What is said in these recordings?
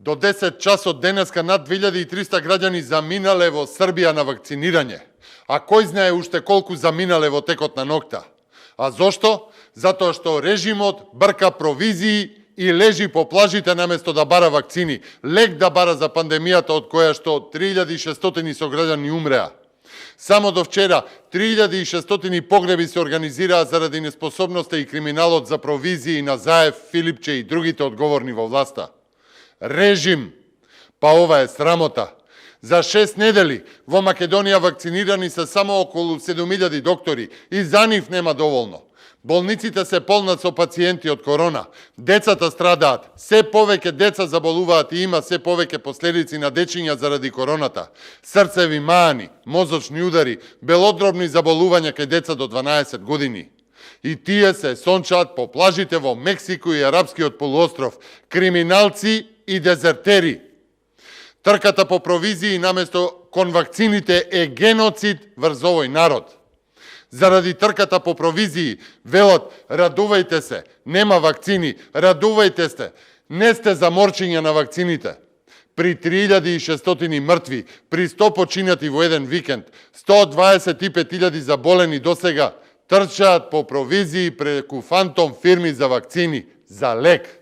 До 10 часот денеска над 2300 граѓани заминале во Србија на вакцинирање. А кој знае уште колку заминале во текот на ноќта. А зошто? Затоа што режимот брка провизии и лежи по плажите наместо да бара вакцини. Лек да бара за пандемијата од која што 3600 сограѓани умреа. Само до вчера 3600 погреби се организираа заради неспособноста и криминалот за провизии на Заев, Филипче и другите одговорни во власта. Режим. Па ова е срамота. За 6 недели во Македонија вакцинирани се само околу 7000 доктори и за нив нема доволно. Болниците се полнат со пациенти од корона. Децата страдаат. Се повеќе деца заболуваат и има се повеќе последици на дечиња заради короната. Срцеви маани, мозочни удари, белодробни заболувања кај деца до 12 години. И тие се сончаат по плажите во Мексико и Арапскиот полуостров. Криминалци и дезертери. Трката по провизии наместо кон вакцините е геноцид врз овој народ. Заради трката по провизии, велат, радувајте се, нема вакцини, радувајте се, не сте заморчиња на вакцините. При 3600 мртви, при 100 починати во еден викенд, 125.000 заболени досега, трчаат по провизии преку фантом фирми за вакцини, за лек.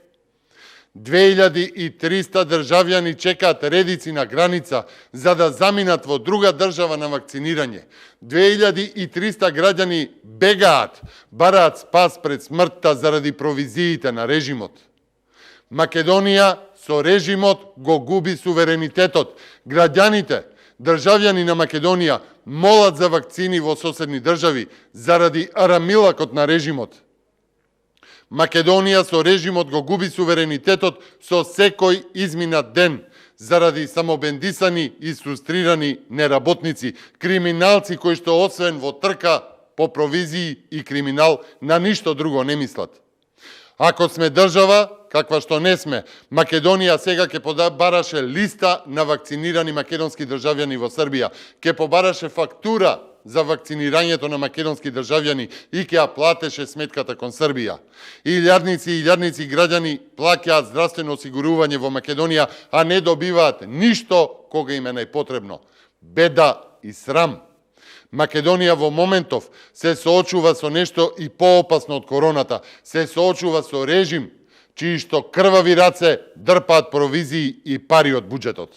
2300 државјани чекаат редици на граница за да заминат во друга држава на вакцинирање. 2300 граѓани бегаат, бараат спас пред смртта заради провизиите на режимот. Македонија со режимот го губи суверенитетот. Граѓаните, државјани на Македонија молат за вакцини во соседни држави заради арамилакот на режимот. Македонија со режимот го губи суверенитетот со секој изминат ден заради самобендисани и фрустрирани неработници, криминалци кои што освен во трка по провизии и криминал на ништо друго не мислат. Ако сме држава, каква што не сме, Македонија сега ќе побараше листа на вакцинирани македонски државјани во Србија, ќе побараше фактура за вакцинирањето на македонски државјани и ќе ја платеше сметката кон Србија. Илјадници граѓани плаќаат здравствено осигурување во Македонија, а не добиваат ништо кога им е најпотребно. Беда и срам. Македонија во моментов се соочува со нешто и поопасно од короната. Се соочува со режим чии што крвави раце дрпаат провизии и пари од буџетот.